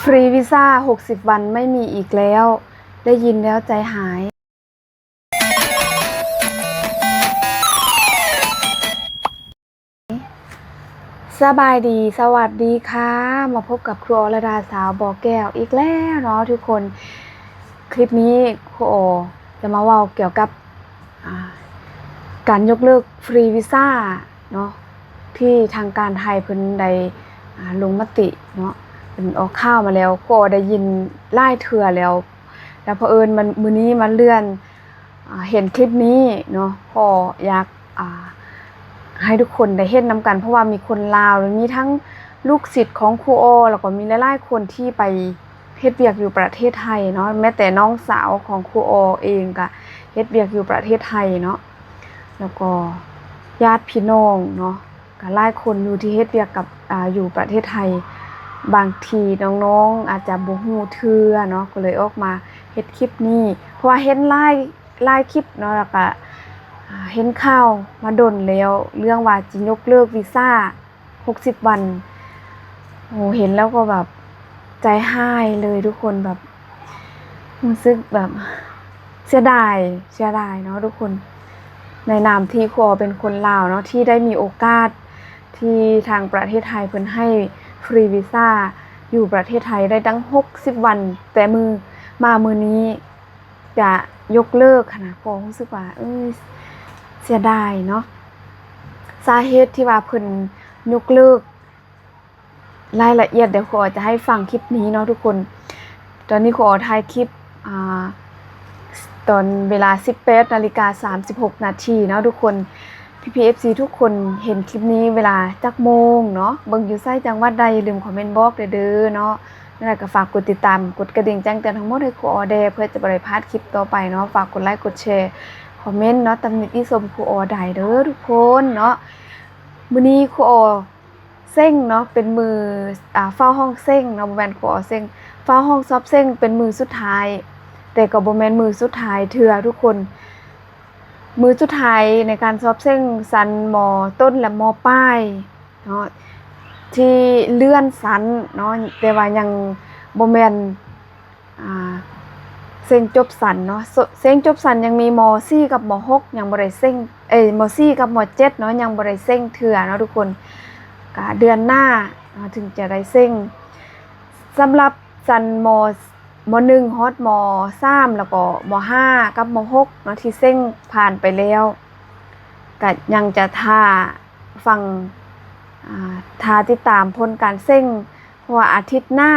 ฟรีวีซ่าหกสิบวันไม่มีอีกแล้ว ได้ยินแล้วใจหาย ສະບາຍດີ ສະຫວັດດີຄ່ະ ມາພົບກັບຄູອໍລະດາສາວບໍ່ແກ້ວອີກແລ້ວເນາະທຸກຄົນ. ຄລິບນີ້ຄູອໍຈະມາເວົ້າກ່ຽວກັບ ອ່າ ການຍົກເລີກຟຣີວີຊາເນາະ ທີ່ທາງການໄທເພິ່ນໄດ້ ອ່າ ລົງມະຕິເນາະ ເພິ່ນອອກຂ່າວມາແລ້ວ. ກໍໄດ້ຍິນຫຼາຍເທື່ອແລ້ວ ແລ້ວເຜີອີນມັນ ມື້ນີ້ມາເລື່ອນ ອ່າ ເຫັນຄລິບນີ້ເນາະ ກໍຢາກ ອ່າ ໃຫ້ທຸກຄົນໄດ້ເຫັນນຳກັນ ເພາະວ່າມີຄົນລາວ ແລະ ມີທັງລູກສິດຂອງຄູອໍ ແລ້ວກໍມີຫຼາຍໆຄົນທີ່ໄປ ເຮັດວຽກຢູ່ປະເທດໄທເນາະ ແມ້ແຕ່ນ້ອງສາວຂອງຄູອໍເອງກະເຮັດວຽກຢູ່ປະເທດໄທເນາະ ແລ້ວກໍຍາດພີ່ນ້ອງເນາະ ກະຫຼາຍຄົນຢູ່ທີ່ເຮັດວຽກກັບ ອາ ຢູ່ປະເທດໄທ. ບາງທີນ້ອງໆອາດຈະບໍ່ຮູ້ເທື່ອເນາະ ກໍເລີຍອອກມາເຮັດຄລິບນີ້ ເພາະວ່າເຫັນຫຼາຍ ຫຼາຍຄລິບເນາະ ແລ້ວກະ ອາ ເຫັນຂ່າວມາດົນແລ້ວ ເລື່ອງວ່າຈະຍົກເລີກວີຊາ ຫົກສິບວັນ. ໂອ້ ເຫັນແລ້ວກໍແບບໃຈຫາຍເລີຍທຸກຄົນ ແບບຮູ້ສຶກແບບເສຍດາຍ ເສຍດາຍເນາະທຸກຄົນ. ໃນນາມທີ່ຄູອໍເປັນຄົນລາວເນາະ ທີ່ໄດ້ມີໂອກາດທີ່ທາງປະເທດໄທເພິ່ນໃຫ້ຟຣີວີຊາຢູ່ປະເທດໄທໄດ້ຕັ້ງຫົກສິບວັນ ແຕ່ມື້ ມາມື້ນີ້ ຈະຍົກເລີກຫັ້ນນະ ກໍຮູ້ສຶກວ່າ ເອີ ເສຍດາຍເນາະ. ສາເຫດທີ່ວ່າເພິ່ນຍົກເລີກ ລາຍລະອຽດ ດຽວຄູອໍຈະໃຫ້ຟັງຄລິບນີ້ເນາະທຸກຄົນ. ຕອນນີ້ຄູອໍຖ່າຍຄລິບ ອາ ຕອນເວລາສິບແປດນາລິກາສາມສິບຫົກນາທີເນາະທຸກຄົນ. ພີ່ໆ ເອັຟຊີ ທຸກຄົນເຫັນຄລິບນີ້ເວລາຈັກໂມງເນາະ ເບິ່ງຢູ່ໃສ ຈັງຫວັດໃດ ຢ່າລືມຄອມເມັນບອກແດ່ເດີເນາະ. ແລ້ວກໍຝາກກົດຕິດຕາມ ກົດກະດິ່ງແຈ້ງເຕືອນທັງໝົດໃຫ້ຄູອໍແດ່ ເພື່ອຈະບໍ່ໄດ້ພາດຄລິບຕໍ່ໄປເນາະ. ຝາກກົດໄລ ກົດແຊ ຄອມເມັນເນາະ ຕຳໜິຕິຊົມຄູອໍໄດ້ເດີທຸກຄົນເນາະ. ມື້ນີ້ຄູອໍເສັງເນາະ ເປັນມື້ ອາ ເຝົ້າຫ້ອງເສັງເນາະ ບໍ່ແມ່ນຄູອໍເສັງ ເຝົ້າຫ້ອງສອບເສັງເປັນມື້ສຸດທ້າຍ ແຕ່ກໍບໍ່ແມ່ນມື້ສຸດທ້າຍເທື່ອທຸກຄົນ. ມື້ສຸດທ້າຍໃນການສອບເສັງຊັ້ນ ມໍຕົ້ນ ແລະ ມໍປາຍເນາະ ທີ່ເລື່ອນຊັ້ນເນາະ ແຕ່ວ່າຍັງບໍ່ແມ່ນ ອາ ເສັງຈົບຊັ້ນເນາະ ເສັງຈົບຊັ້ນຍັງມີມໍສີ່ກັບມໍຫົກ ຍັງບໍ່ໄດ້ເສັງ ເອີຍ ມໍສີ່ກັບມໍເຈັດເນາະ ຍັງບໍ່ໄດ້ເສັງເທື່ອເນາະທຸກຄົນ. ກະເດືອນໜ້າເນາະ ເຖິງຈະໄດ້ເສັງ. ສຳລັບຊັ້ນມໍ ມໍໜຶ່ງຮອດມໍສາມ ແລ້ວກໍມໍຫ້າກັບມໍຫົກເນາະ ທີ່ເສັງຜ່ານໄປແລ້ວ ກະຍັງຈະຖ້າຟັງ ອາ ຖ້າຕິດຕາມຜົນການເສັງ ເພາະວ່າອາທິດໜ້າ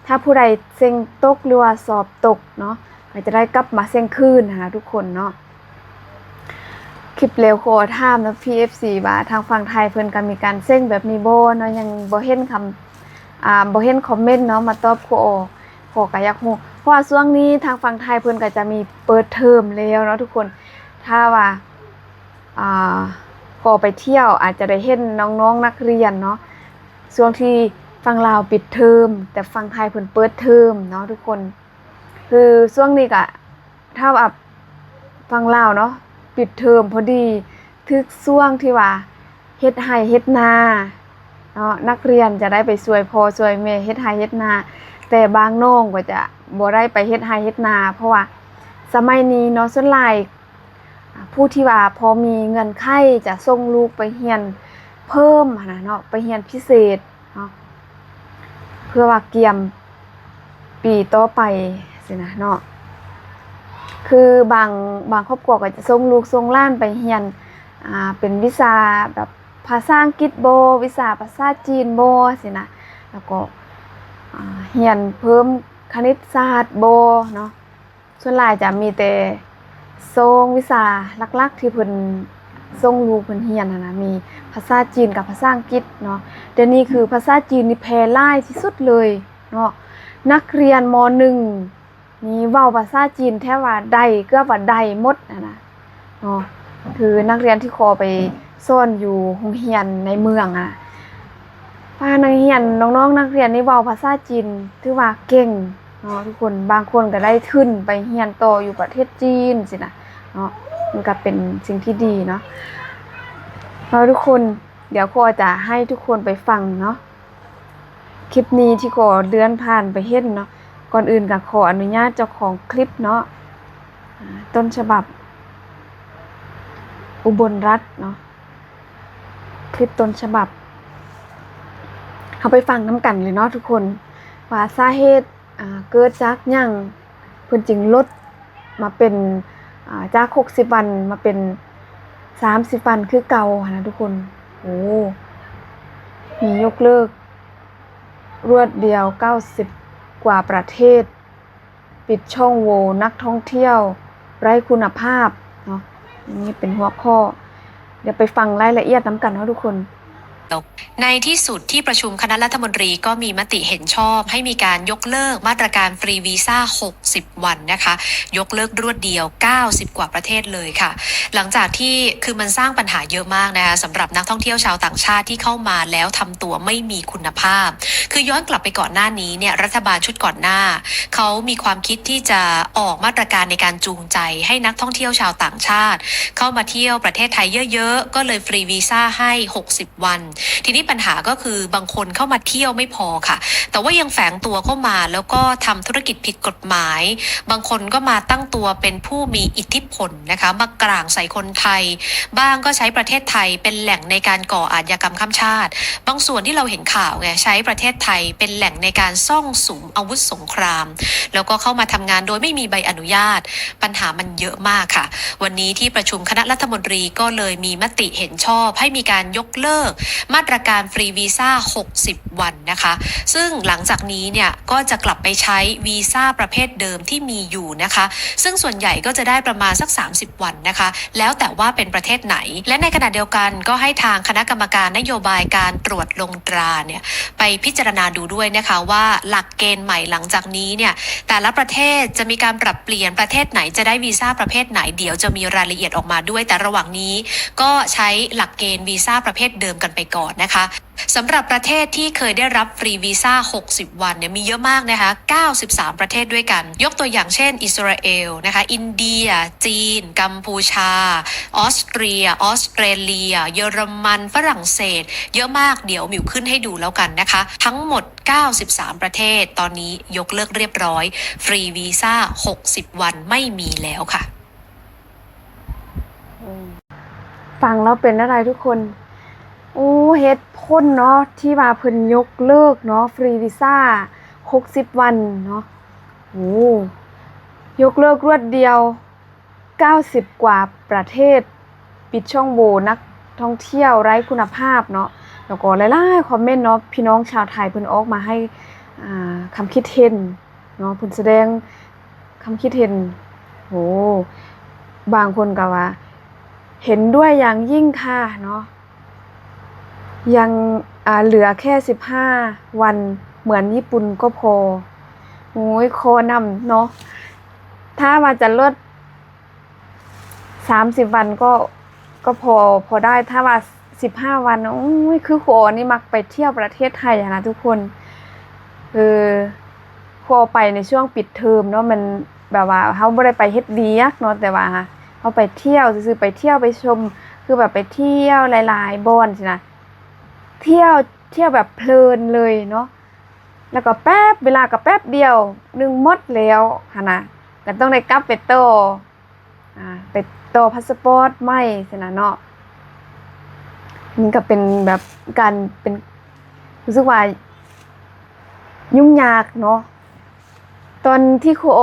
ຖ້າຜູ້ໃດເສັງຕົກ ຫຼືວ່າສອບຕົກເນາະ ກໍຈະໄດ້ກັບມາເສັງຄືນຫັ້ນນະທຸກຄົນເນາະ. ຄລິບແລ້ວຂໍຖາມນຳພີ່ເອັຟຊີວ່າ ທາງຝັ່ງໄທເພິ່ນກໍມີການເສັງແບບນີ້ບໍ່ເນາະ? ຍັງບໍ່ເຫັນຄຳ ອາ ບໍ່ເຫັນຄອມເມັນເນາະ ມາຕອບຂໍ ຂໍກໍຢາກຮູ້ ເພາະວ່າຊ່ວງນີ້ທາງຝັ່ງໄທເພິ່ນກໍຈະມີເປີດເທີມແລ້ວເນາະທຸກຄົນ. ຖ້າວ່າ ອາ ກໍໄປທ່ຽວ ອາດຈະໄດ້ເຫັນນ້ອງໆນັກຮຽນເນາະ ຊ່ວງທີ່ຝັ່ງລາວປິດເທີມ ແຕ່ຝັ່ງໄທເພິ່ນເປີດເທີມເນາະທຸກຄົນ. ຄືຊ່ວງນີ້ກະ ຖ້າວ່າຝັ່ງລາວເນາະ ປິດເທີມພໍດີ ຖືກຊ່ວງທີ່ວ່າເຮັດໄຮ່ເຮັດນາເນາະ ນັກຮຽນຈະໄດ້ໄປຊ່ວຍພໍ່ຊ່ວຍແມ່ເຮັດໄຮ່ເຮັດນາ ແຕ່ບາງນ້ອງກໍຈະບໍ່ໄດ້ໄປເຮັດໄຮ່ເຮັດນາ ເພາະວ່າສະໄໝນີ້ເນາະ ສ່ວນຫຼາຍ ອາ ຜູ້ທີ່ວ່າພໍມີເງື່ອນໄຂຈະສົ່ງລູກໄປຮຽນເພີ່ມຫັ້ນນະເນາະ ໄປຮຽນພິເສດເນາະ ເພື່ອວ່າກຽມປີຕໍ່ໄປຊີ້ນະເນາະ. ຄືບາງ ບາງຄອບຄົວກໍຈະສົ່ງລູກສົ່ງຫຼານໄປຮຽນ ອາ ເປັນວິຊາແບບພາສາອັງກິດບໍ ວິຊາພາສາຈີນບໍຊີ້ນະ ແລ້ວກໍ ອາ ຮຽນເພີ່ມຄະນິດສາດບໍເນາະ. ສ່ວນຫຼາຍຈະມີແຕ່ສອງວິຊາຫຼັກໆທີ່ເພິ່ນສົ່ງລູກເພິ່ນຮຽນຫັ້ນນະ ມີພາສາຈີນກັບພາສາອັງກິດເນາະ. ດຽວນີ້ຄືພາສາຈີນນີ້ແຜ່ຫຼາຍທີ່ສຸດເລີຍເນາະ ນັກຮຽນ ມໍໜຶ່ງ ນີ້ເວົ້າພາສາຈີນແທບວ່າໄດ້ ເກືອບວ່າໄດ້ໝົດຫັ້ນນະເນາະ. ຄືນັກຮຽນທີ່ຂໍໄປສອນຢູ່ໂຮງຮຽນໃນເມືອງອະ ພານັກຮຽນ ນ້ອງໆນັກຮຽນນີ້ເວົ້າພາສາຈີນຖືວ່າເກັ່ງເນາະທຸກຄົນ. ບາງຄົນກໍໄດ້ທຶນໄປຮຽນຕໍ່ຢູ່ປະເທດຈີນຊີ້ນະເນາະ ມັນກໍເປັນສິ່ງທີ່ດີເນາະ. ເນາະທຸກຄົນ ດຽວຄູຈະໃຫ້ທຸກຄົນໄປຟັງເນາະ ຄລິບນີ້ທີ່ຂໍເລື່ອນຜ່ານໄປເຫັນເນາະ. ກ່ອນອື່ນກໍຂໍອະນຸຍາດເຈົ້າຂອງຄລິບເນາະ ອາ ຕົ້ນສະບັບ ອຸບົນລັດເນາະ ຄລິບຕົ້ນສະບັບ. ເຮົາໄປຟັງນຳກັນເລີຍເນາະທຸກຄົນ ວ່າສາເຫດ ອາ ເກີດຈາກຫຍັງ ເພິ່ນຈຶ່ງລົດມາເປັນ ອາ ຈາກຫົກສິບວັນມາເປັນສາມສິບວັນຄືເກົ່າຫັ້ນນະທຸກຄົນ. ໂອ້ ມີຍົກເລີກລວດດຽວເກົ້າສິບກວ່າປະເທດ ປິດຊ່ອງໂຫວ່ນັກທ່ອງທ່ຽວໄຮ້ຄຸນນະພາບເນາະ. ນີ້ເປັນຫົວຂໍ້ ດຽວໄປຟັງລາຍລະອຽດນຳກັນເນາະທຸກຄົນ. ໃນທີ່ສຸດທີ່ປະຊຸມຄະນະລັດຖະມົນຕີກໍມີມະຕິເຫັນຊອບໃຫ້ມີການຍົກເລີກມາດຕະການຟຣີວີຊາຫົກສິບວັນນະຄະ ຍົກເລີກລວດດຽວເກົ້າສິບກວ່າປະເທດເລີຍຄ່ະ. ຫຼັງຈາກທີ່ ຄືມັນສ້າງບັນຫາເຍອະມາກນະຄະ ສຳລັບນັກທ່ອງທ່ຽວຊາວຕ່າງຊາດທີ່ເຂົ້າມາແລ້ວທຳຕົວໄມ່ມີຄຸນນະພາບ. ຄືຍ້ອນກັບໄປກ່ອນໜ້ານີ້ເນຍ ລັດຖະບານຊຸດກ່ອນໜ້າ ເຂົາມີຄວາມຄິດທີ່ຈະອອກມາດຕະການໃນການຈູງໃຈໃຫ້ນັກທ່ອງທ່ຽວຊາວຕ່າງຊາດເຂົ້າມາທ່ຽວປະເທດໄທເຍີະໆ ກໍເລີຍຟຣີວີຊາໃຫ້ຫົກສິບວັນ. ທີນີ້ບັນຫາກໍຄືບາງຄົນເຂົ້າມາທ່ຽວໄມ່ພໍຄ່ະ ແຕ່ວ່າຍັງແຝງຕົວເຂົ້າມາ ແລ້ວກໍທຳທຸລະກິດຜິດກົດໝາຍ. ບາງຄົນກໍມາຕັ້ງຕົວເປັນຜູ້ມີອິດທິພົນນະຄະ ມາກາງໃສ່ຄົນໄທ ບາງກໍໃຊ້ປະເທດໄທເປັນແຫຼ່ງໃນການກໍ່ອາດຍາກຳຂ້າມຊາດ. ບາງສ່ວນທີ່ເຮົາເຫັນຂ່າວໄງ ໃຊ້ປະເທດໄທເປັນແຫຼ່ງໃນການສ້ອງສຸມອາວຸດສົງຄຣາມ ແລ້ວກໍເຂົ້າມາທຳງານໂດຍໄມ່ມີໃບອະນຸຍາດ. ບັນຫາມັນເຍອະມາກຄ່ະ. ວັນນີ້ທີ່ປະຊຸມຄະນະລັດຖະມົນຕີກໍເລີຍມີມະຕິເຫັນຊອບໃຫ້ມີການຍົກເລີກມາດຕະການຟຣີວີຊາຫົກສິບວັນນະຄະ ຊຶ່ງຫຼັງຈາກນີ້ເນຍກໍຈະກັບໄປໃຊ້ວີຊາປະເພດເດີມທີ່ມີຢູ່ນະຄະ ຊຶ່ງສ່ວນໃຫຍ່ກໍຈະໄດ້ປະມານສັກສາມສິບວັນນະຄະ ແລ້ວແຕ່ວ່າເປັນປະເທດໄຫນ. ແລະໃນຂະນະດຽວກັນກໍໃຫ້ທາງຄະນະກຳມະການນະໂຍບາຍການຕວດລົງຕາເນຍ ໄປພິຈາລະນາດູດ້ວຍນະຄະ ວ່າຫຼັກເກນໃໝ່ຫຼັງຈາກນີ້ເນຍ ແຕ່ລະປະເທດຈະມີການປັບປ່ຽນ ປະເທດໄຫນຈະໄດ້ວີຊາປະເພດໄຫນ ດຽວຈະມີລາຍລະອຽດອອກມາດ້ວຍ ແຕ່ລະຫວ່າງນີ້ກໍໃຊ້ຫຼັກເກນວີຊາປະເພດເດີມກັນໄປກ່ອນນະຄະ. ສຳລັບປະເທດທີ່ເຄີຍໄດ້ຮັບຟຣີວີຊາຫົກສິບວັນເນຍ ມີເຍອະມາກນະຄະ ເກົ້າສິບສາມປະເທດດ້ວຍກັນ. ຍົກຕົວຢ່າງເຊັ່ນ ອິດສຣາເອລນະຄະ ອິນເດຍ ຈີນ ກຳພູຊາ ອອສເຕຣຍ ອອສເຕຣເລຍ ເຢຍລະມັນ ຝຣັ່ງເສດ ເຍອະມາກ. ດຽວມິວຂຶ້ນໃຫ້ດູແລ້ວກັນນະຄະ ທັງໝົດເກົ້າສິບສາມປະເທດ ຕອນນີ້ຍົກເລີກຮຽບຮ້ອຍ ຟຣີວີຊາຫົກສິບວັນໄມ່ມີແລ້ວຄ່ະ. ຟັງແລ້ວເປັນແນວໃດທຸກຄົນ? ໂອ້ ເຫດຜົນເນາະ ທີ່ວ່າເພິ່ນຍົກເລີກເນາະ ຟຣີວີຊາຫົກສິບວັນເນາະ. ໂອ້ ຍົກເລີກລວດດຽວ ເກົ້າສິບກວ່າປະເທດ ປິດຊ່ອງໂຫວ່ນັກທ່ອງທ່ຽວໄຮ້ຄຸນນະພາບເນາະ. ແລ້ວກໍຫຼາຍໆຄອມເມັນເນາະ ພີ່ນ້ອງຊາວໄທເພິ່ນອອກມາໃຫ້ ອ່າ ຄຳຄິດເຫັນເນາະ ເພິ່ນສະແດງຄຳຄິດເຫັນ. ໂອ້ ບາງຄົນກໍວ່າ ເຫັນດ້ວຍຢ່າງຍິ່ງຄ່ະເນາະ ຍັງ ອ່າ ເຫຼືອແຄ່ສິບຫ້າວັນ ເໝືອນຍີ່ປຸ່ນກໍພໍ. ໂອ້ຍ ຂໍນຳເນາະ ຖ້າວ່າຈະລົດ ສາມສິບວັນກໍ ກໍພໍ ພໍໄດ້ ຖ້າວ່າສິບຫ້າວັນ. ໂອ້ຍ ຄືຄູອໍນີ້ມັກໄປທ່ຽວປະເທດໄທຫັ້ນນະທຸກຄົນ. ເອີ ຄູອໍໄປໃນຊ່ວງປິດເທີມເນາະ ມັນແບບວ່າເຮົາບໍ່ໄດ້ໄປເຮັດວຽກເນາະ ແຕ່ວ່າເຮົາໄປທ່ຽວຊື່ໆ ໄປທ່ຽວໄປຊົມ ຄືແບບໄປທ່ຽວຫຼາຍໆບ່ອນຊີ້ນະ ທ່ຽວ ທ່ຽວແບບເພີນເລີຍເນາະ. ແລ້ວກໍແປັບ ເວລາກໍແປັບດຽວໜຶ່ງໝົດແລ້ວຫັ້ນນະ ກໍຕ້ອງໄດ້ກັບໄປຕໍ່ ອ່າ ໄປຕໍ່ພາສປອດໃໝ່ຊີ້ນະເນາະ. ມັນກໍເປັນແບບການເປັນ ຮູ້ສຶກວ່າຫຍຸ້ງຍາກເນາະ. ຕອນທີ່ຄູອໍ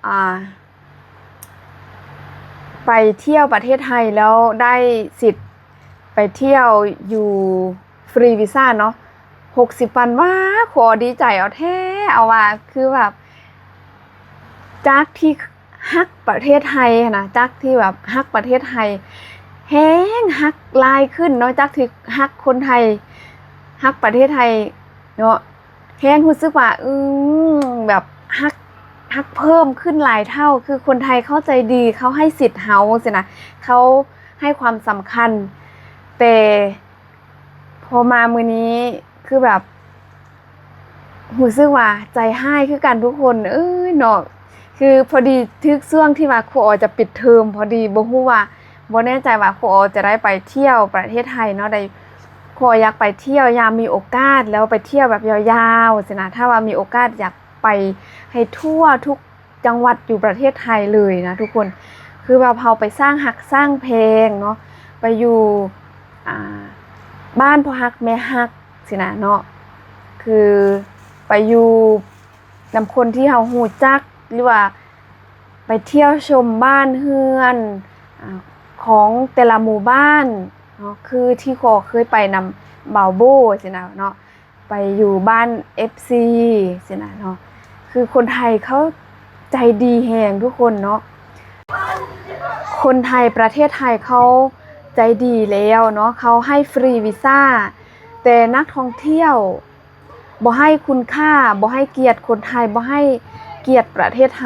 ອ່າ ໄປທ່ຽວປະເທດໄທແລ້ວໄດ້ສິດໄປທ່ຽວຢູ່ຟຣີວີຊາເນາະ ຫົກສິບວັນ ວ້າ ຂໍດີໃຈເອົາແທ້ ເອົາວ່າ ຄືແບບ ຈາກທີ່ຮັກປະເທດໄທຫັ້ນນະ ຈາກທີ່ແບບຮັກປະເທດໄທ ແຮງຮັກຫຼາຍຂຶ້ນເນາະ ຈາກທີ່ຮັກຄົນໄທ ຮັກປະເທດໄທເນາະ ແຮງຮູ້ສຶກວ່າ ອືມ ແບບຮັກ ຮັກເພີ່ມຂຶ້ນຫຼາຍເທົ່າ ຄືຄົນໄທເຂົາໃຈດີ ເຂົາໃຫ້ສິດເຮົາຊີ້ນະ ເຂົາໃຫ້ຄວາມສຳຄັນ. ແຕ່ພໍມາມື້ນີ້ຄືແບບ ຮູ້ສຶກວ່າໃຈຮ້າຍຄືກັນທຸກຄົນເອີຍເນາະ. ຄືພໍດີຖືກຊ່ວງທີ່ວ່າຄູອໍຈະປິດເທີມ ພໍດີ ບໍ່ຮູ້ວ່າ ບໍ່ແນ່ໃຈວ່າຄູອໍຈະໄດ້ໄປທ່ຽວປະເທດໄທເນາະ ໄດ້ ຄູ ພໍຢາກໄປທ່ຽວຍາມມີໂອກາດ ແລ້ວໄປທ່ຽວແບບຍາວໆ ຊີ້ນະ. ຖ້າວ່າມີໂອກາດຢາກໄປໃຫ້ທົ່ວທຸກຈັງຫວັດຢູ່ປະເທດໄທເລີຍນະທຸກຄົນ. ຄືແບບເຮົາໄປສ້າງຮັກສ້າງແພງເນາະ, ໄປຢູ່ ອ່າ ບ້ານພໍ່ຮັກແມ່ຮັກຊີ້ນະເນາະ, ຄືໄປຢູ່ນຳຄົນທີ່ເຮົາຮູ້ຈັກ ຫຼືວ່າໄປທ່ຽວຊົມບ້ານເຮືອນ ອາ ຂອງແຕ່ລະໝູ່ບ້ານເນາະ, ຄືທີ່ຂໍເຄີຍໄປນຳບ່າວໂບ້ຊີ້ນະເນາະ, ໄປຢູ່ບ້ານເອັຟຊີຊີ້ນະເນາະ. ຄືຄົນໄທເຂົາໃຈດີແຮງທຸກຄົນເນາະ, ຄົນໄທ ປະເທດໄທເຂົາໃຈດີແລ້ວເນາະ, ເຂົາໃຫ້ຟຣີວີຊາ, ແຕ່ນັກທ່ອງທ່ຽວ ບໍ່ໃຫ້ຄຸນຄ່າ ບໍ່ໃຫ້ກຽດຄົນໄທ ບໍ່ໃຫ້ກຽດປະເທດໄທ.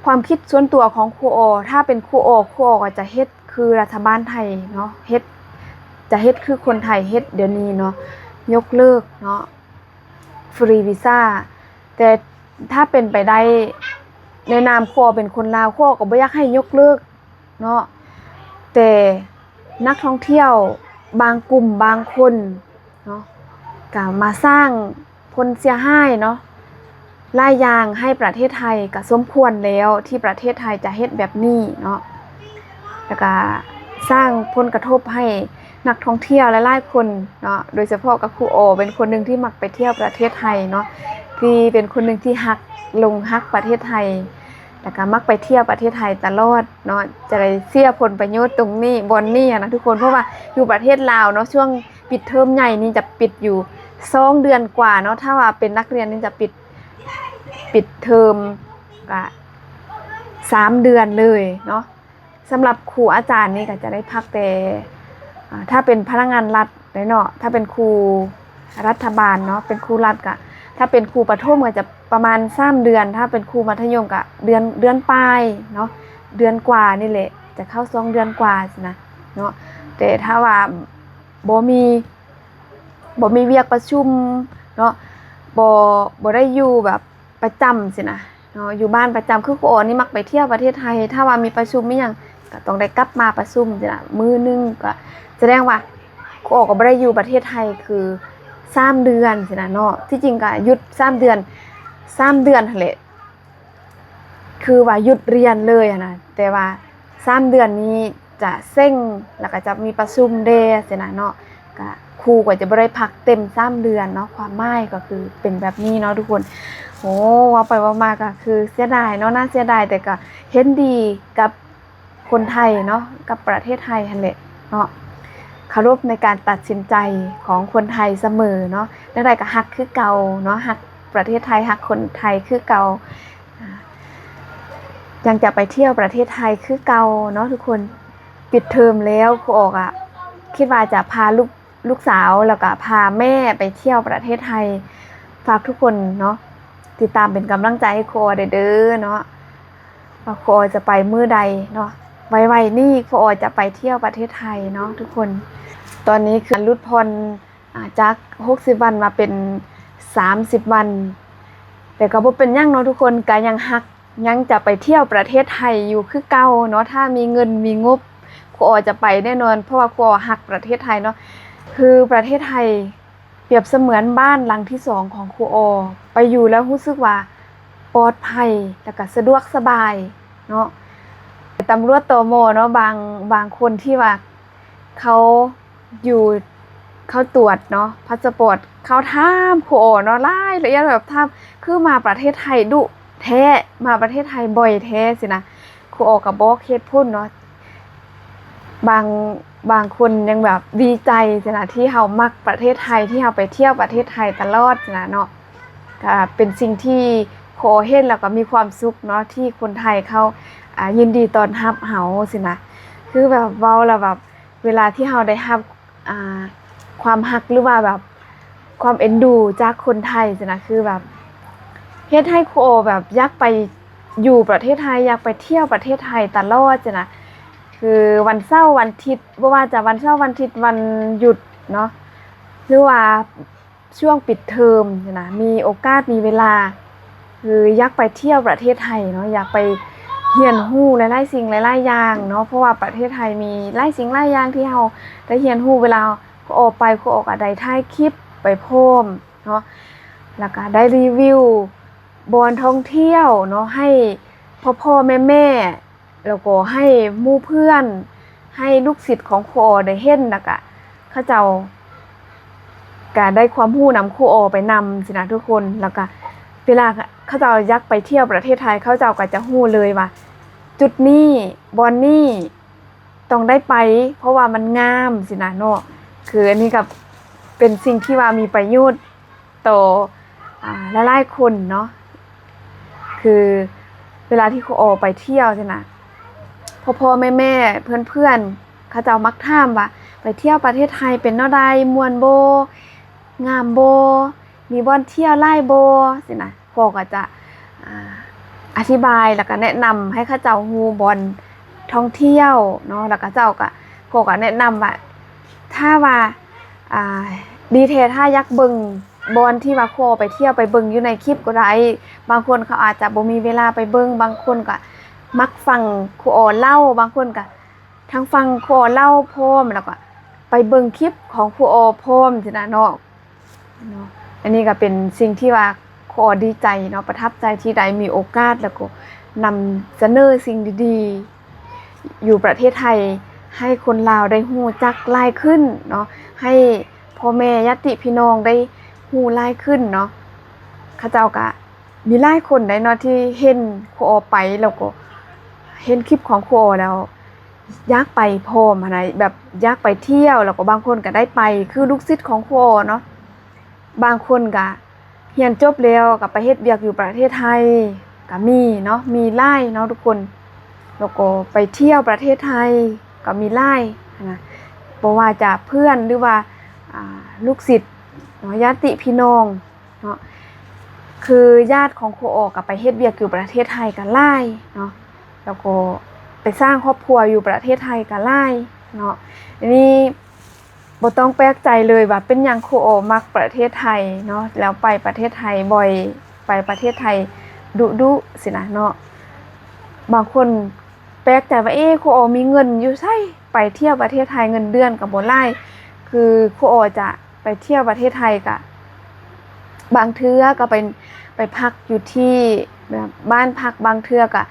ຄວາມຄິດສ່ວນຕົວຂອງຄູອໍ ຖ້າເປັນຄູອໍ ຄູອໍກໍຈະເຮັດຄືລັດຖະບານໄທເນາະ, ເຮັດ ຈະເຮັດຄືຄົນໄທເຮັດດຽວນີ້ເນາະ, ຍົກເລີກເນາະ ຟຣີວີຊາ. ແຕ່ຖ້າເປັນໄປໄດ້ ໃນນາມຄູອໍເປັນຄົນລາວ ຄູອໍກໍບໍ່ຢາກໃຫ້ຍົກເລີກ ເນາະ, ແຕ່ນັກທ່ອງທ່ຽວບາງກຸ່ມບາງຄົນເນາະ ກະມາສ້າງຜົນເສຍຫາຍເນາະ ຫຼາຍຢ່າງໃຫ້ປະເທດໄທ. ກະສົມຄວນແລ້ວທີ່ປະເທດໄທຈະເຮັດແບບນີ້ເນາະ, ແລ້ວກະສ້າງຜົນກະທົບໃຫ້ນັກທ່ອງທ່ຽວຫຼາຍໆຄົນເນາະ, ໂດຍສະເພາະກະຄູອໍເປັນຄົນໜຶ່ງທີ່ມັກໄປທ່ຽວປະເທດໄທເນາະ, ທີ່ເປັນຄົນໜຶ່ງທີ່ຮັກ ຫຼົງຮັກປະເທດໄທ ແລ້ວກະມັກໄປທ່ຽວປະເທດໄທຕະຫຼອດເນາະ, ຈະໄດ້ເສຍຜົນປະໂຫຍດຕົງນີ້ ບ່ອນນີ້ຫັ້ນນະທຸກຄົນ. ເພາະວ່າຢູ່ປະເທດລາວເນາະ ຊ່ວງປິດເທີມໃຫຍ່ນີ້ຈະປິດຢູ່ສອງເດືອນກວ່າເນາະ, ຖ້າວ່າເປັນນັກຮຽນນີ້ຈະປິດ ປິດເທີມກະສາມເດືອນເລີຍເນາະ. ສຳລັບຄູອາຈານນີ້ກໍຈະໄດ້ພັກແຕ່ ອາ ຖ້າເປັນພະນັກງານລັດເດ້ເນາະ, ຖ້າເປັນຄູລັດຖະບານເນາະ ເປັນຄູລັດກະ ຖ້າເປັນຄູປະຖົມກໍຈະປະມານສາມເດືອນ, ຖ້າເປັນຄູມັດທະຍົມກະເດືອນ ເດືອນປາຍເນາະ ເດືອນກວ່ານີ້ແຫຼະ ຈະເຂົ້າສອງເດືອນກວ່າຊີ້ນະເນາະ. ແຕ່ຖ້າວ່າບໍ່ມີ ບໍ່ມີວຽກປະຊຸມເນາະ ບໍ່ ບໍ່ໄດ້ຢູ່ແບບປະຈຳຊີ້ນະເນາະ, ຢູ່ບ້ານປະຈຳ. ຄືຄູອໍນີ້ມັກໄປທ່ຽວປະເທດໄທ ຖ້າວ່າມີປະຊຸມມີຫຍັງກໍຕ້ອງໄດ້ກັບມາປະຊຸມຊີ້ນະ ມື້ໜຶ່ງກໍສະແດງວ່າຄູອໍກໍບໍ່ໄດ້ຢູ່ປະເທດໄທຄືສາມເດືອນຊີ້ນະເນາະ. ທີ່ຈິງກໍຢຸດສາມເດືອນ ສາມເດືອນຫັ້ນແຫຼະ ຄືວ່າຢຸດຮຽນເລີຍຫັ້ນນະ, ແຕ່ວ່າສາມເດືອນນີ້ຈະເຊັງ ແລ້ວກໍຈະມີປະຊຸມແດ່ຊີ້ນະເນາະ, ກະຄູກໍຈະບໍ່ໄດ້ພັກເຕັມສາມເດືອນເນາະ. ຄວາມໝາຍກໍຄືເປັນແບບນີ້ເນາະທຸກຄົນ. ໂອ້ ເວົ້າໄປເວົ້າມາກໍຄືເສຍດາຍເນາະ, ໜ້າເສຍດາຍ, ແຕ່ກໍເຫັນດີກັບຄົນໄທເນາະ ກັບປະເທດໄທຫັ້ນແຫຼະເນາະ, ເຄົາລົບໃນການຕັດສິນໃຈຂອງຄົນໄທສະເໝີເນາະ. ແນວໃດກໍຮັກຄືເກົ່າເນາະ, ຮັກປະເທດໄທ ຮັກຄົນໄທຄືເກົ່າ. ອາ ຍັງຈະໄປທ່ຽວປະເທດໄທຄືເກົ່າເນາະທຸກຄົນ. ປິດເທີມແລ້ວ ຄູອໍກະຄິດວ່າຈະພາລູກ ລູກສາວ ແລ້ວກະພາແມ່ໄປທ່ຽວປະເທດໄທ. ຝາກທຸກຄົນເນາະ ຕິດຕາມເປັນກຳລັງໃຈໃຫ້ຄູອໍແດ່ເດີເນາະ ວ່າຄູອໍຈະໄປມື້ໃດເນາະ. ໄວໆນີ້ຄູອໍຈະໄປທ່ຽວປະເທດໄທເນາະທຸກຄົນ. ຕອນນີ້ຄືຫຼຸດຜ່ອນ ອາ ຈາກຫົກສິບວັນມາເປັນສາມສິບວັນ, ແຕ່ກໍບໍ່ເປັນຫຍັງເນາະທຸກຄົນ, ກໍຍັງຮັກ ຍັງຈະໄປທ່ຽວປະເທດໄທຢູ່ຄືເກົ່າເນາະ. ຖ້າມີເງິນມີງົບ ຄູອໍຈະໄປແນ່ນອນ, ເພາະວ່າຄູອໍຮັກປະເທດໄທເນາະ. ຄືປະເທດໄທປຽບສະເໝືອນບ້ານຫຼັງທີສອງຂອງຄູອໍ, ໄປຢູ່ແລ້ວຮູ້ສຶກວ່າປອດໄພ ແລ້ວກໍສະດວກສະບາຍເນາະ. ຕຳຫຼວດ ຕມ ເນາະ ບາງ ບາງຄົນທີ່ວ່າ ເຂົາຢູ່ ເຂົາຕວດເນາະ ພາສະປອດ, ເຂົາຖາມຄູອໍເນາະ ລາຍລະອຽດ ແບບຖາມ ຄືມາປະເທດໄທດຸແທ້ ມາປະເທດໄທບ່ອຍແທ້ຊີ້ນະ. ຄູອໍກໍບອກເຫດຜົນເນາະ, ບາງ ບາງຄົນຍັງແບບດີໃຈຊີ້ນະ ທີ່ເຮົາມັກປະເທດໄທ ທີ່ເຮົາໄປທ່ຽວປະເທດໄທຕະຫຼອດຊີ້ນະເນາະ. ກໍເປັນສິ່ງທີ່ຄູອໍເຫັນແລ້ວກໍມີຄວາມສຸກເນາະ ທີ່ຄົນໄທເຂົາ ອາ ຍິນດີຕ້ອນຮັບເຮົາຊີ້ນະ. ຄືແບບເວົ້າແລ້ວແບບ ເວລາທີ່ເຮົາໄດ້ຮັບ ອ່າ ຄວາມຮັກ ຫຼືວ່າແບບຄວາມເອັນດູຈາກຄົນໄທຊີ້ນະ ຄືແບບເຮັດໃຫ້ຄູອໍແບບຢາກໄປຢູ່ປະເທດໄທ ຢາກໄປທ່ຽວປະເທດໄທຕະຫຼອດຊີ້ນະ. ຄືວັນເສົາວັນທິດ ບໍ່ວ່າຈະວັນເສົາວັນທິດ ວັນຢຸດເນາະ ຫຼືວ່າ ຊ່ວງປິດເທີມຊີ້ນະ ມີໂອກາດມີເວລາ ຄືຢາກໄປທ່ຽວປະເທດໄທເນາະ, ຢາກໄປຮຽນຮູ້ຫຼາຍໆສິ່ງຫຼາຍໆຢ່າງເນາະ, ເພາະວ່າປະເທດໄທມີຫຼາຍສິ່ງຫຼາຍຢ່າງທີ່ເຮົາໄດ້ຮຽນຮູ້ເວລາ ອອກໄປ ຄູອໍກໍໄດ້ຖ່າຍຄລິບໄປພ້ອມເນາະ ແລ້ວກໍໄດ້ຣີວິວບ່ອນທ່ອງທ່ຽວເນາະ ໃຫ້ພໍ່ໆແມ່ໆ ແລ້ວກໍໃຫ້ໝູ່ເພື່ອນ ໃຫ້ລູກສິດຂອງຄູອໍໄດ້ເຫັນ ແລ້ວກະເຂົາເຈົ້າກະໄດ້ຄວາມຮູ້ນຳຄູອໍໄປນຳຊີ້ນະທຸກຄົນ. ແລ້ວກະເວລາເຂົາເຈົ້າຢາກໄປທ່ຽວປະເທດໄທ ເຂົາເຈົ້າກະຈະຮູ້ເລີຍວ່າຈຸດນີ້ ບ່ອນນີ້ ຕ້ອງໄດ້ໄປ ເພາະວ່າມັນງາມຊີ້ນະເນາະ. ຄືອັນນີ້ກໍເປັນສິ່ງທີ່ວ່າມີປະໂຫຍດຕໍ່ ອ່າ ຫຼາຍໆຄົນເນາະ. ຄືເວລາທີ່ຄູອໍໄປທ່ຽວຊີ້ນະ ພໍ່ໆແມ່ໆ ເພື່ອນໆ ເຂົາເຈົ້າມັກຖາມວ່າ ໄປທ່ຽວປະເທດໄທເປັນແນວໃດ ມ່ວນບໍ່ ງາມບໍ່ ມີບ່ອນທ່ຽວຫຼາຍບໍ່ຊີ້ນະ. ພໍ່ກໍຈະ ອ່າ ອະທິບາຍ ແລ້ວກໍແນະນຳໃຫ້ເຂົາເຈົ້າຮູ້ບ່ອນທ່ອງທ່ຽວເນາະ ແລ້ວເຂົາເຈົ້າກໍ ພໍ່ກໍແນະນຳວ່າ ຖ້າວ່າ ອ່າ ດີແທ້ ຖ້າຢາກເບິ່ງບ່ອນທີ່ວ່າຄູອໍໄປທ່ຽວ ໄປເບິ່ງຢູ່ໃນຄລິບກໍໄດ້. ບາງຄົນເຂົາອາດຈະບໍ່ມີເວລາໄປເບິ່ງ ບາງຄົນກໍມັກຟັງຄູອໍເລົ່າ ບາງຄົນກໍທັງຟັງຄູອໍເລົ່າພ້ອມ ແລ້ວກໍໄປເບິ່ງຄລິບຂອງຄູອໍພ້ອມຊີ້ນະເນາະ. ເນາະ ອັນນີ້ກໍເປັນສິ່ງທີ່ວ່າຂໍດີໃຈເນາະ ປະທັບໃຈທີ່ໄດ້ມີໂອກາດ ແລ້ວກໍນຳສະເໜີສິ່ງດີໆຢູ່ປະເທດໄທ ໃຫ້ຄົນລາວໄດ້ຮູ້ຈັກຫຼາຍຂຶ້ນເນາະ ໃຫ້ພໍ່ແມ່ຍາດຕິພີ່ນ້ອງໄດ້ຮູ້ຫຼາຍຂຶ້ນເນາະ. ເຂົາເຈົ້າກະ ມີຫຼາຍຄົນໃດເນາະ ທີ່ເຫັນຄູອໍໄປ ແລ້ວກໍເຫັນຄລິບຂອງຄູອໍແລ້ວ ຢາກໄປພ້ອມຫັ້ນນະ ແບບຢາກໄປທ່ຽວ ແລ້ວກໍບາງຄົນກໍໄດ້ໄປ ຄືລູກສິດຂອງຄູອໍເນາະ. ບາງຄົນກໍຮຽນຈົບແລ້ວກໍໄປເຮັດວຽກຢູ່ປະເທດໄທກໍມີເນາະ ມີຫຼາຍເນາະທຸກຄົນ. ແລ້ວກໍໄປທ່ຽວປະເທດໄທກໍມີຫຼາຍຫັ້ນນະ ບໍ່ວ່າຈະເພື່ອນ ຫຼືວ່າ ອ່າ ລູກສິດເນາະ ຍາດຕິພີ່ນ້ອງ ເນາະ ຄືຍາດຂອງຄູອໍກໍໄປເຮັດວຽກຢູ່ປະເທດໄທກໍຫຼາຍເນາະ ແລ້ວກໍໄປສ້າງຄອບຄົວຢູ່ປະເທດໄທກໍຫຼາຍເນາະ. ອັນນີ້ບໍ່ຕ້ອງແປກໃຈເລີຍວ່າເປັນຫຍັງຄູອໍມັກປະເທດໄທເນາະ ແລ້ວໄປປະເທດໄທບ່ອຍ ໄປປະເທດໄທດຸໆຊີ້ນະເນາະ. ບາງຄົນແປກໃຈວ່າ ເອ ຄູອໍມີເງິນຢູ່ໃສ ໄປທ່ຽວປະເທດໄທເງິນເດືອນກໍບໍ່ຫຼາຍ. ຄືຄູອໍຈະ ໄປທ່ຽວປະເທດໄທກະ ບາງເທື່ອກໍໄປ ໄປພັກຢູ່ທີ່ ແບບ ບ້ານພັກ ບາງເທື່ອກະ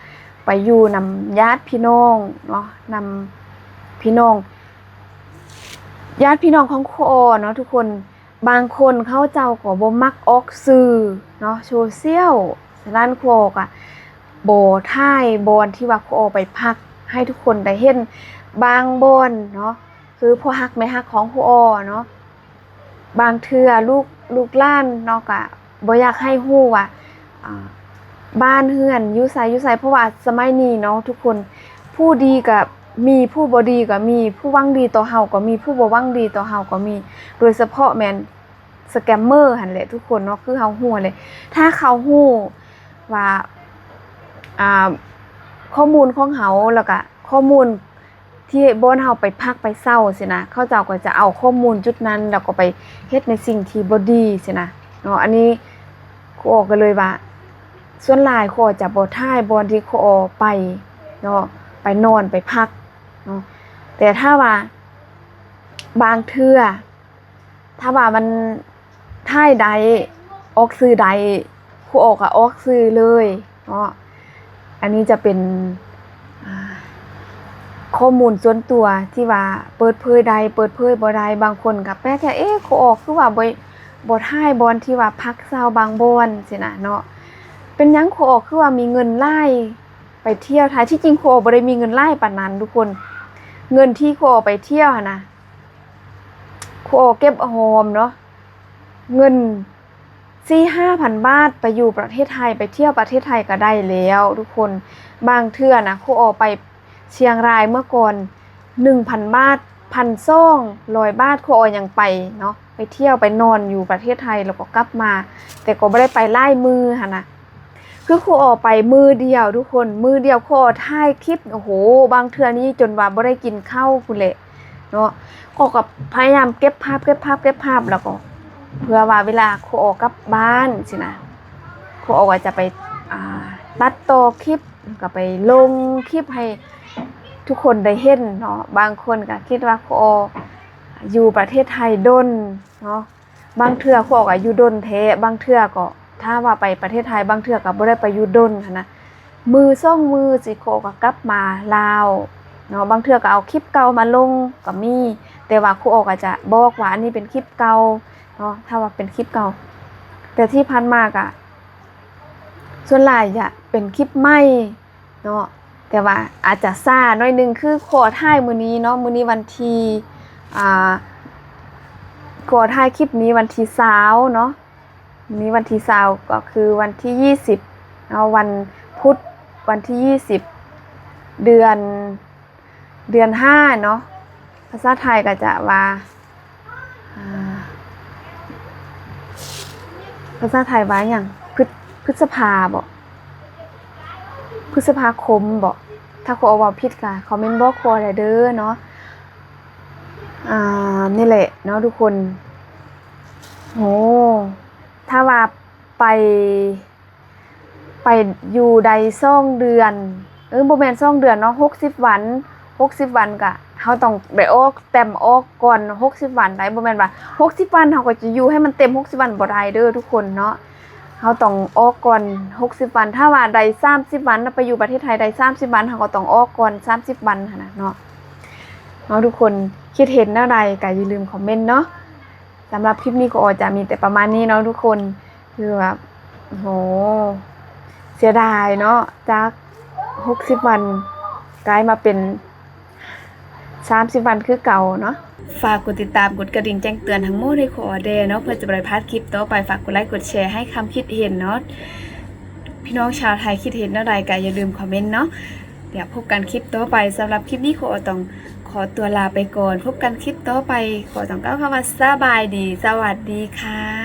ໄປຢູ່ນຳຍາດພີ່ນ້ອງເນາະ ນຳພີ່ນ້ອງ ຍາດພີ່ນ້ອງຂອງຄູອໍເນາະທຸກຄົນ. ບາງຄົນເຂົາເຈົ້າກໍບໍ່ມັກອອກສື່ເນາະ ໂຊຊຽວ ສະນັ້ນຄູອໍກະບໍ່ຖ່າຍບ່ອນທີ່ວ່າຄູອໍໄປພັກໃຫ້ທຸກຄົນໄດ້ເຫັນ. ບາງບ່ອນເນາະ ຄືພໍ່ຮັກແມ່ຮັກຂອງຄູອໍເນາະ ບາງເທື່ອລູກ ລູກຫຼານເນາະ ກະບໍ່ຢາກໃຫ້ຮູ້ວ່າ ອ່າ ບ້ານເຮືອນຢູ່ໃສ ຢູ່ໃສ ເພາະວ່າສະໄໝນີ້ເນາະທຸກຄົນ ຜູ້ດີກະມີ ຜູ້ບໍ່ດີກະມີ ຜູ້ຫວັງດີຕໍ່ເຮົາກໍມີ ຜູ້ບໍ່ຫວັງດີຕໍ່ເຮົາກໍມີ ໂດຍສະເພາະແມ່ນສະແກມເມີຫັ້ນແຫຼະທຸກຄົນເນາະ ຄືເຮົາຮູ້ແຫຼະ ຖ້າເຂົາຮູ້ວ່າ ອ່າ ຂໍ້ມູນຂອງເຮົາ ແລ້ວກະຂໍ້ມູນ ທີ່ບ່ອນເຮົາໄປພັກໄປເຊົ່າຊີ້ນະ ເຂົາເຈົ້າກໍຈະເອົາຂໍ້ມູນຈຸດນັ້ນ ແລ້ວກໍໄປເຮັດໃນສິ່ງທີ່ບໍ່ດີຊີ້ນະເນາະ. ອັນນີ້ຄູອໍກໍເລີຍວ່າ ສ່ວນຫຼາຍຄູອໍຈະບໍ່ຖ່າຍບ່ອນທີ່ຄູອໍໄປເນາະ ໄປນອນໄປພັກເນາະ. ແຕ່ຖ້າວ່າບາງເທື່ອ ຖ້າວ່າມັນຖ່າຍໄດ້ ອອກສື່ໄດ້ ຄູອໍກໍອອກສື່ເລີຍເນາະ. ອັນນີ້ຈະເປັນ ອ່າ ຂໍ້ມູນສ່ວນຕົວທີ່ວ່າເປີດເຜີຍໄດ້ ເປີດເຜີຍບໍ່ໄດ້. ບາງຄົນກໍແປກໃຈ ເອ ຄູອໍຄືວ່າບໍ່ ບໍ່ຖ່າຍບ່ອນທີ່ວ່າພັກເຊົ່າບາງບ່ອນຊີ້ນະເນາະ ເປັນຫຍັງຄູອໍຄືວ່າມີເງິນຫຼາຍໄປທ່ຽວໄທ? ທີ່ຈິງຄູອໍບໍ່ໄດ້ມີເງິນຫຼາຍປານນັ້ນທຸກຄົນ ເງິນທີ່ຄູອໍໄປທ່ຽວຫັ້ນນະ ຄູອໍເກັບຫອມເນາະ ເງິນສີ່ຫ້າພັນບາດ ໄປຢູ່ປະເທດໄທ ໄປທ່ຽວປະເທດໄທກໍໄດ້ແລ້ວທຸກຄົນ. ບາງເທື່ອນະ ຄູອໍໄປຊຽງລາຍເມື່ອກ່ອນ ໜຶ່ງພັນບາດ ພັນສອງຮ້ອຍບາດ ຄູອໍຍັງໄປເນາະ ໄປທ່ຽວໄປນອນຢູ່ປະເທດໄທ ແລ້ວກໍກັບມາ ແຕ່ກໍບໍ່ໄດ້ໄປຫຼາຍມື້ຫັ້ນນະ. ຄືຄູອໍໄປມື້ດຽວທຸກຄົນ ມື້ດຽວຄູອໍຖ່າຍຄລິບ ໂອ້ໂຫ ບາງເທື່ອນີ້ຈົນວ່າບໍ່ໄດ້ກິນເຂົ້າພຸ້ນແຫຼະເນາະ. ຄູອໍກໍພະຍາຍາມເກັບພາບ ເກັບພາບ ເກັບພາບ ແລ້ວກໍເພື່ອວ່າເວລາຄູອໍກັບບ້ານຊີ້ນະ ຄູອໍກໍຈະໄປ ອ່າ ຕັດຕໍ່ຄລິບ ກໍໄປລົງຄລິບໃຫ້ທຸກຄົນໄດ້ເຫັນເນາະ. ບາງຄົນກໍຄິດວ່າຄູອໍ ຢູ່ປະເທດໄທດົນເນາະ, ບາງເທື່ອຄົວອອກກໍຢູ່ດົນແທ້, ບາງເທື່ອກໍ ຖ້າວ່າໄປປະເທດໄທ ບາງເທື່ອກໍບໍ່ໄດ້ໄປຢູ່ດົນຫັ້ນນະ, ມື້ສອງມື້ຊິຄົວອອກກໍກັບມາລາວເນາະ. ບາງເທື່ອກໍເອົາຄລິບເກົ່າມາລົງກໍມີ, ແຕ່ວ່າຄົວອອກກໍຈະບອກວ່າອັນນີ້ເປັນຄລິບເກົ່າເນາະ, ຖ້າວ່າເປັນຄລິບເກົ່າ. ແຕ່ທີ່ຜ່ານມາກໍ ສ່ວນຫຼາຍຈະເປັນຄລິບໃໝ່ເນາະ, ແຕ່ວ່າອາດຈະຊ້າໜ້ອຍໜຶ່ງ. ຄືຂໍຖ່າຍມື້ນີ້ເນາະ, ມື້ນີ້ວັນທີ ອ່າ ຂໍຖ່າຍຄລິບນີ້ວັນທີຊາວເນາະ, ມື້ນີ້ວັນທີຊາວ ກໍຄືວັນທີຍີ່ສິບເນາະ, ວັນພຸດ ວັນທີຍີ່ສິບ ເດືອນ ເດືອນຫ້າເນາະ. ພາສາໄທກໍຈະວ່າ ອ່າ ພາສາໄທວ່າຫຍັງ? ພຶດ ພຶດສະພາບໍ? ພຶດສະພາຄົມບໍ? ຖ້າຄົວອອກເວົ້າຜິດກໍຄອມເມັນບອກຄົວໄດ້ເດີເນາະ. ອ່າ ນີ້ແຫຼະເນາະທຸກຄົນ. ໂອ້ ຖ້າວ່າໄປ ໄປຢູ່ໄດ້ສອງເດືອນ, ເອີ ບໍ່ແມ່ນສອງເດືອນເນາະ, ຫົກສິບວັນ, ຫົກສິບວັນກະເຮົາຕ້ອງໄດ້ອອກ ແຕ້ມອອກກ່ອນຫົກສິບວັນໄດ໋. ບໍ່ແມ່ນວ່າຫົກສິບວັນເຮົາກໍຈະຢູ່ໃຫ້ມັນເຕັມຫົກສິບວັນ ບໍ່ໄດ້ເດີທຸກຄົນເນາະ, ເຮົາຕ້ອງອອກກ່ອນຫົກສິບວັນ. ຖ້າວ່າໄດ້ສາມສິບວັນ, ໄປຢູ່ປະເທດໄທໄດ້ສາມສິບວັນ, ເຮົາກໍຕ້ອງອອກກ່ອນສາມສິບວັນຫັ້ນນະເນາະ. ເນາະ ທຸກຄົນຄິດເຫັນແນວໃດກໍຢ່າລືມຄອມເມັນເນາະ. ສຳລັບຄລິບນີ້ກໍອາດຈະມີແຕ່ປະມານນີ້ເນາະທຸກຄົນ. ຄືແບບ ໂຫ ເສຍດາຍເນາະ, ຈາກຫົກສິບວັນ ກາຍມາເປັນສາມສິບວັນຄືເກົ່າເນາະ. ຝາກກົດຕິດຕາມ ກົດກະດິ່ງແຈ້ງເຕືອນທັງໝົດໃຫ້ຂໍແດ່ເນາະ, ເພື່ອຈະບໍ່ໄດ້ພາດຄລິບຕໍ່ໄປ. ຝາກກົດໄລກົດແຊໃຫ້ຄຳຄິດເຫັນເນາະ. ພີ່ນ້ອງຊາວໄທຄິດເຫັນແນວໃດກໍຢ່າລືມຄອມເມັນເນາະ. ດຽວພົບກັນຄລິບຕໍ່ໄປ. ສຳລັບຄລິບນີ້ຂໍຕ້ອງຂໍຕົວລາໄປກ່ອນ. ພົບກັນຄລິບຕໍ່ໄປ. ຂໍຕ້ອງກ່າວຄຳວ່າສະບາຍດີ, ສະຫວັດດີຄ່ະ.